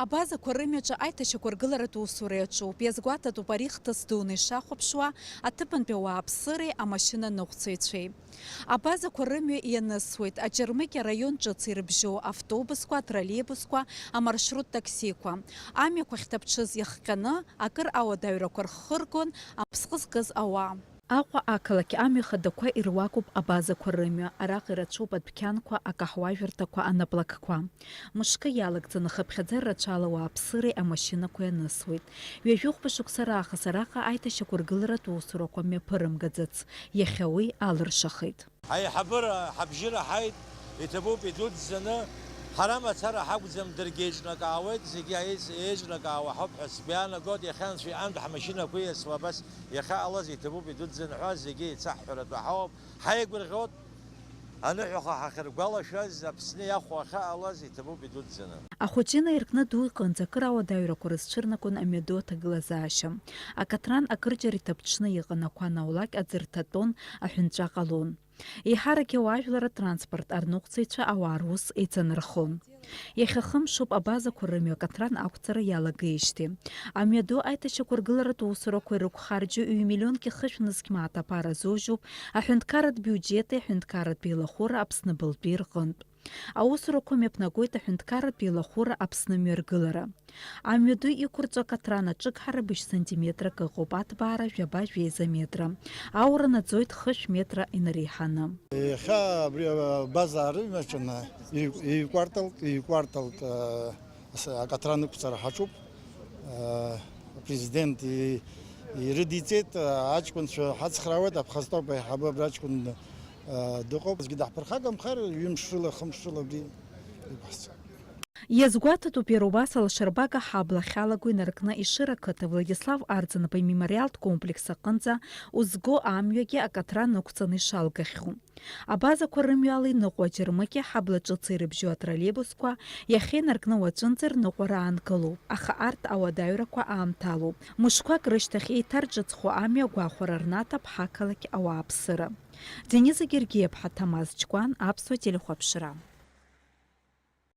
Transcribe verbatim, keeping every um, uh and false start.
Абазақәа рымҩаҿы аиҭашьақәыргыларатә усура иаҿуп. Иазгәаҭатәуп ари хҭыс дуны ишахәаԥшуа аҭыԥантәи ауааԥсыреи амашьынаныҟәцаҩцәеи. Абазақәа рымҩа ианысуеит аџьармыкьа араион ҿыц ирыбжьоу автобусқәа, атроллеибусқәа, амаршрут таксиқәа. Амҩақәа ахьҭаԥҽыз иахҟьаны, акыр ауадаҩрақәа рхыргон, аԥсҟы зкыз ауаа. Аҟәа ақалақь амҩа хадақәа ируакуп абазақәа рымҩа, араҟа ирацәоуп адәқьанқәа, акаҳуажәырҭақәа, анаплакқәа. Мышкы иалагӡаны хыԥхьаӡа рацәала ауааԥсыреи амашьынақәеи анысуеит. Ҩажәихәба шықәса раахыс араҟа аиҭашьақәыргыларатә усурақәа мҩаԥырымгаӡац, иахьа уи алыршахеит. Аиҳабыра ҳабжьы раҳаит, иҭабуп идуӡӡаны, ҳара мацара ҳакәӡам, даргьы еиҿнакаауеит, зегьы еиц-, еиҿнакаауа ҳауп ҳәа сгәы иаанагоит, иахьа анцәа иҟынтә ҳмашьынақәа иасуа абас, иахьаҟалаз иҭабуп идуӡӡаны ҳәа зегьы еицаҳҳәаратәы ҳауп, ҳаигәырӷьоит, аныҳәаха ҳахьыргәалашәаз, Аԥсны иахәо ахьаҟалаз иҭабуп идуӡӡаны. Ахәыҷы инаиркны ду иҟынӡа акыр ауадаҩрақәа рызцәырнагон амҩаду аҭагылазаашьа. Акатран акырџьара иҭаԥҽны иҟан, ақәа анаулак аӡы рҭатәон, аҳәынҵәа ҟалон. Еиҳаракгьы ауаажәлар атранспорт арныҟәцаҩцәа ауаа рус еиҵанархон. Иахьа хымшуп абазақәа рымҩа акатран ақәҵара иалагеижьҭеи. Амҩаду аиҭашьақәыргыларатә усурақәа ирықәхарџьу ҩ-миллионки хышә нызқь мааҭ аԥара азужьуп аҳәынҭқарратә биуџьети аҳәынҭқарратә еилахәыра Аԥсны былтәи рҟынтә. Аусурақәа мҩаԥнагоит аҳәынҭқарратә еилахәыра Аԥсны мҩаргылара. Амҩаду иқәырҵо акатран аҿыгҳара быжь сантиметрак ыҟоуп, аҭбаара жәаба-жәеиза метра. Аура наӡоит хышә метра инареиҳаны. Иахьа абри абаза арымҩаҿны ҩ-, ҩ-кәарталк, ҩ-кәарталк, а, ас-, акатран ықәҵара ҳаҿуп. А, апрезидент и-, ирыдиҵеит, а, аҷкәынцәа ҳацхраауеит, Аԥхазтәоуп аиҳабы абра аҷкәын, а, дыҟоуп. Зегьы даҳԥырхагамхар, ҩымш рыла, хымш рыла абри иқәҳҵап. Иазгәаҭатәуп иара убас алашарбага ҳабла ахьалаго инаркны Ешыра ақыҭа Владислав Арӡынба имемориалтә комплекс аҟынӡа узго амҩагьы акатран ықәҵаны ишалгахьоу. Абазақәа рымҩала иныҟәо аџьармыкьа ҳабла ҿыц ирыбжьоу атроллеибусқәа иахьа инаркны уаҵәынӡа рныҟәара аанкылоуп, аха арҭ ауадаҩрақәа аамҭалоуп. Мышқәак рышьҭахь еиҭарҿыцхо амҩа агәахәара рнаҭап ҳақалақь ауааԥсыра. Дениза Гергиаԥҳа, Ҭамаз Ҷкәан, Аԥсуа телехәаԥшра.